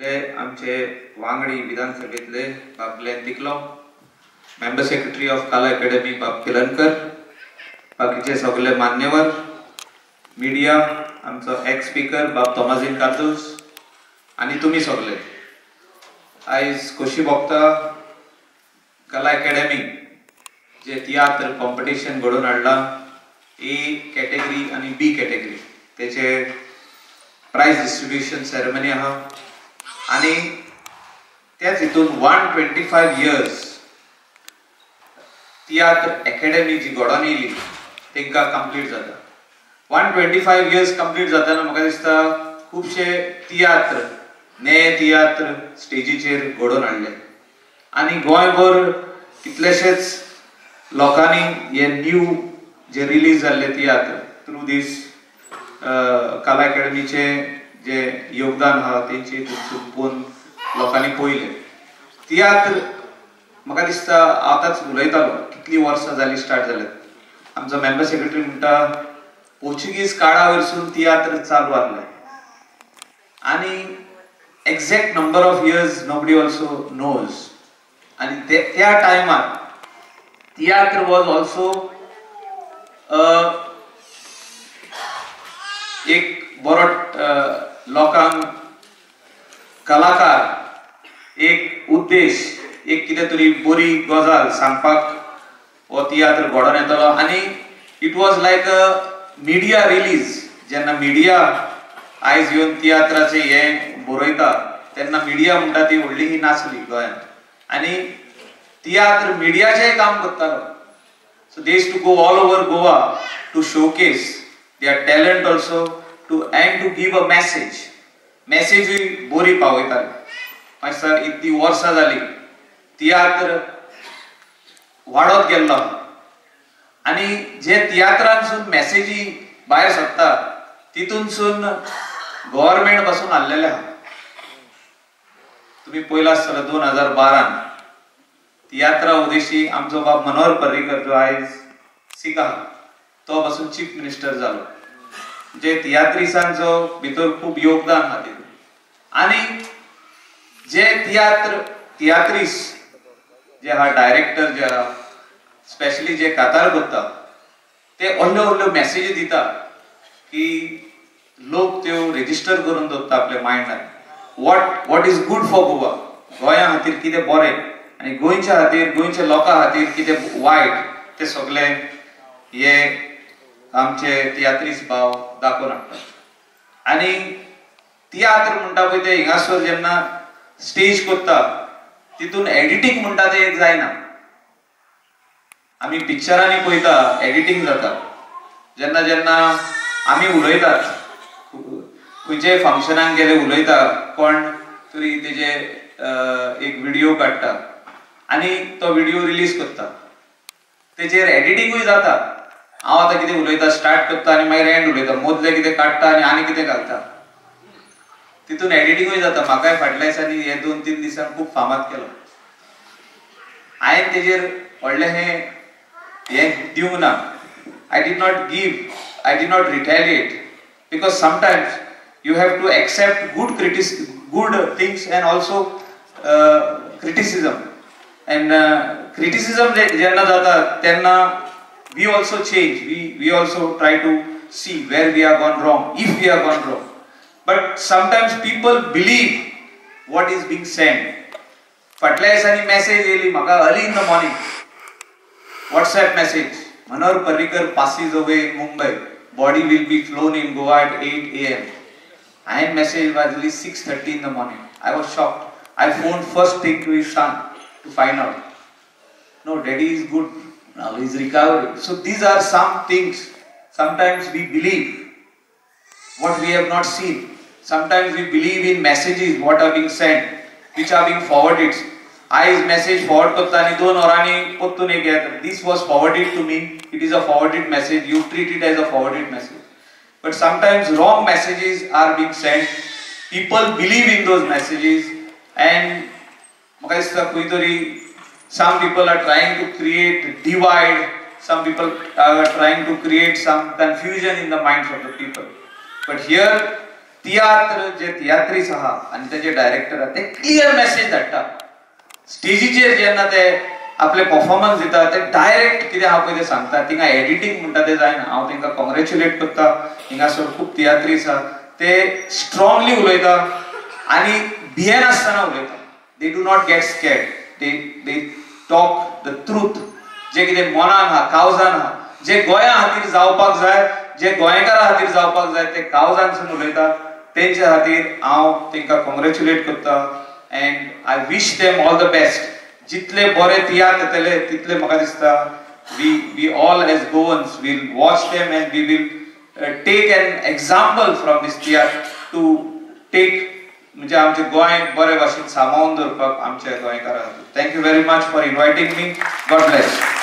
आमचे वांगडी विधानसभेतले बाब Glenn Ticlo, member secretary of Kala academy बाब केलनकर, बाकीचे सगळे मान्यवर, मिडिया, आमचो एक्स स्पीकर बाब तोमाझीन कार्दोज आनी तुमी सगळे. आयज खोशी भोगता कला अकॅडमी जे तियात्र कॉम्पिटिशन घडोवन हाडलां, ए कॅटेगरी आनी बी कॅटेगरी, तेचे प्रायज डिस्ट्रिब्युशन सेरेमनी आहा. आनी त्याच हितून 125 इयर्स तियात्र अकॅडमी जी घडोवन येयली तांकां कंप्लीट जाता. 125 इयर्स कंप्लीट जातना म्हाका दिसता खुबशे तियात्र, ने तियात्र स्टेजीचेर घडोवन हाडले आनी गोंयभर कितलेशेच लोकांनी हे न्यू जे रिलीज जाल्ले तियात्र थ्रू दीस कला अकॅडमीचे जे योगदान आहा तेंचे थंयसून पळोवन लोकांनी पळयलें. तियात्र म्हाका दिसता आतांच उलयतालो कितलीं वर्सां जालीं स्टार्ट जाल्यात. आमचो मेंबर सेक्रेटरी म्हणटा पोर्चुगीज काळा वयरसून तियात्र चालू आहले आनी exact number of years nobody also knows. आनी त्या टायमार तियात्र वॉज ऑल्सो एक बरो लोकांक कलाकार एक उद्देश, एक कितें तरी बरी गजाल सांगपाक हो तियात्र घडोवन येतलो. आनी it was like a media release. जेन्ना मिडिया आयज येवन तियात्राचें हें बरयता तेन्ना मिडिया म्हणटा ती व्हडली ही नासली गोंयांत आनी तियात्र मिडियाचेंय काम करतालो. So they used to go all over Goa to showcase their talent also to and to give a message. मॅसेजूय बरी पावयताले. मातसो इतली वर्सां जाली तियात्र वाडत गेल्लो आनी जे तियात्रांसून मॅसेजी भायर सरता तितूनसून गव्हर्मेंट पासून हाडलेले आहा. तुमी पळयला आसतलो 2012 तियात्रा उद्देशी आमचो बाब मनोहर पर्रीकर जो आयज सीक आहा तो पासून चीफ मिनिस्टर जालो. जे तियात्रिसांचो भितर खूब योगदान आहा तितून. आनी जे तियात्र तियात्रीस जे आहा, डायरेक्टर जे आहा, स्पेशली जे कातार करता ते व्हडल्यो व्हडल्यो मॅसेजी दिता की लोक त्यो रेजिस्टर करून दवरता आपल्या मायंडान. What is good for Goa, गोंया खातीर कितें बरें आनी गोंयच्या खातीर, गोंयच्या लोकां खातीर कितें वायट ते सगळे हे आमचे तियात्रीस भाव दाखोवन हाडटात. आनी तियात्र म्हणटा पळय ते हिंगासर जेन्ना स्टेज करता तितून एडिटींग म्हणटा तें एक जायना. आमी पिक्चरांनी पळयता एडिटींग जाता. जेन्ना जेन्ना आमी उलयतात खंयच्याय फंक्शनाक गेले उलयता कोण तरी तेजे एक व्हिडियो काडटा आनी तो व्हिडियो रिलीज करता, तेजेर एडिटिंगूय जाता. हांव आतां कितें उलयता स्टार्ट करता आनी मागीर एंड उलयता, मदलें कितें काडटा आनी आनी कितें घालता, तितून एडिटिंगूय जाता. म्हाकाय फाटल्या दिसांनी हे 2-3 दिसांक खूब फामाद केलो. हांवें तेजेर व्हडलें हें दिवंक ना. I did not give, I did not retaliate, because sometimes you have to accept good good things and also criticism. And criticism जेन्ना जाता तेन्ना we also change, we also try to see where we are gone wrong, if we are gone wrong. But sometimes people believe what is being sent. फाटल्या दिसांनी message येयली म्हाका early in the morning, WhatsApp message, Manohar Parrikar passes away in Mumbai, body will be flown in Goa at 8 AM. हांवें message वाजली 6:30 in the morning. I was shocked. I phoned first thing to his son to find out. No, daddy is good now, he is recovering. So these are some things. Sometimes we believe what we have not seen. Sometimes we believe in messages what are being sent, which are being forwarded. आयज message forward करता आनी 2 वरांनी परतून एक येता. This was forwarded to me, it is a forwarded message, you treat it as a forwarded message. But sometimes wrong messages are being sent, people believe in those messages. And म्हाका दिसता खंय तरी some people are trying to create divide, some people are trying to create some confusion in the minds of the people. But here तियात्र जे तियात्रीस आहा आनी तेजे director आहा ते clear message धाडटा. स्टेजीचेर जेन्ना ते आपले परफॉर्मन्स दिता ते डायरेक्ट कितें आहा पळय ते सांगता. थिंगा एडिटींग म्हणटा ते जायना. हांव तांकां कॉंग्रेच्युलेट करता. हिंगासर खूब तियात्रीस आहा ते स्ट्रॉंगली उलयता आनी भियेनासतना उलयता. They do not get scared. They talk the truth. जे कितें मनान आहा, कावजान आहा, जे गोंया खातीर जावपाक जाय, जे गोंयकारा खातीर जावपाक जाय ते कावजानसून उलयता. तेंच्या खातीर हांव तांकां कॉंग्रेच्युलेट करता and I wish them all the best. जितले बरे तियात्र येतले तितले म्हाका दिसता we all as Goans will watch them and we will take an example from this tiatr to take म्हणजे आमचे गोंय बरे भाशेन सांबाळून दवरपाक आमच्या गोंयकारां खातीर. Thank you very much for inviting me. God bless.